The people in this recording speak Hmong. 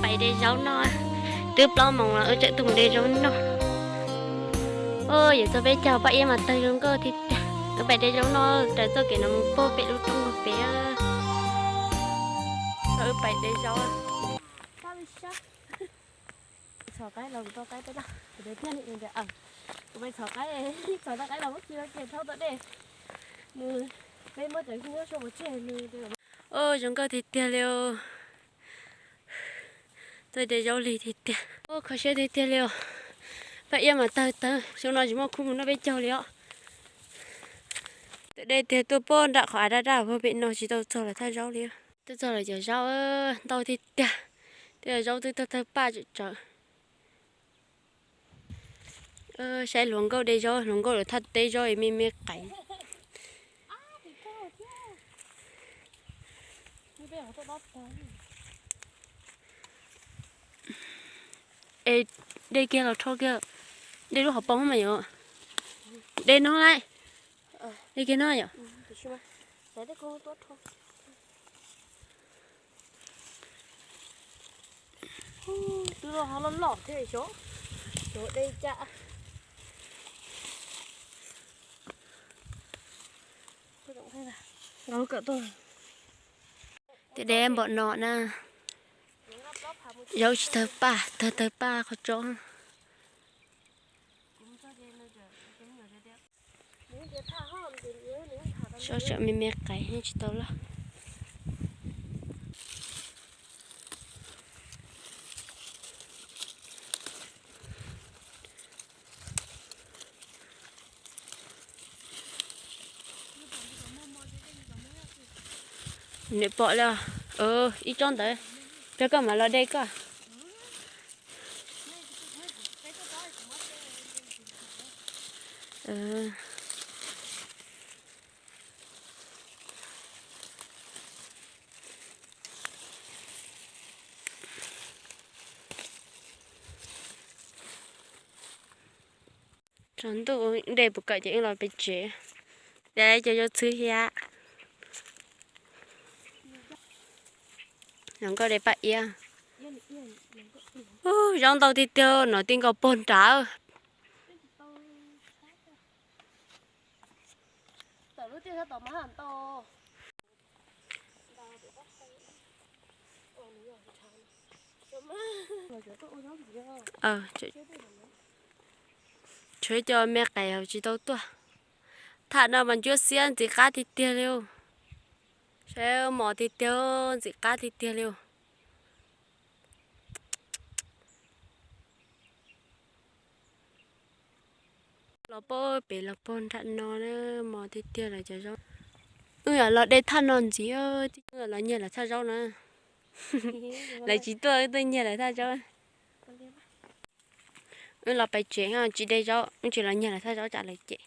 Pais de zaub noj, twb plaub moos los wb tseem tuaj mus de zaub noj. Yuav txog peb caug, paj iab mas tawg zoo nkauj tiag tiag. Wb pais de zaub noj raws txoj kev no mus puag pem lub roob pem. Wb pais de zaub. Txhos qaib los kuv tau qaib peb laj, kuv tias tiag li tias, kuv pais txhos qaib, txhos tau qaib los muab khi rau kiag rhaub tom dej. Nws, peb muab cov khi nyob saum pov tseg nws. Zoo nkauj tiag tiag li os. Txawj de zaub lig tiag tiag. Kho siab tiag tiag li os. Paj iab mas tawg tawg, xyoo no tsis muaj khub mus noj peb caug li os. Tus dej tiag tuaj puag nram qhov av daj daj puag pem no tsis tau txog lawv thaj zaub li. Twb txog lawv cov zaub ntau tiag tiag. Twb yog zaub twb tawg tawg paj tsawm tsawm. Saib hluas nkauj de zaub, hluas nkauj lawv thaj teb zaub es me me qais. Es de kiag los rho kiag, de lub hauv paus mas yom. De no lauj. De kiag no yom. Twb loj loj thiab xyov, xyov de cas. Tej de npaum no na. Zaub tsis tawg paj, tawg tawg paj qhov tsob. Sob tsam me me qais tsis tau loj. Nws pom li, ib tsob ntawd, rau koj mam los de koj. Tsaus ntuj de puas kawm ces wb los pem tsev. De cov zaub txhwb thiab. Hluas nkauj de paj iab. Zaub ntau tiag tiag, no ti nkaus puag nrad. Tshuav cov me qais tsis tau tuaj. Tham no mas ncuab xiab ntxim qab tiag tiag li. Saib mos tiag tiag, ntxim qab tiag tiag li. Los puag pem los puag nram no na, mos tiag tiag lawv cov zaub. Wb los de thaj no ntxiv, wb los nyiag lawv thaj zaub na. Lawv tsis tuaj, wb tuaj nyiag lawv thaj zaub. Wb los pem tsev tsis de zaub, wb tsis los nyiag lawv thaj zaub tsam lawv cem.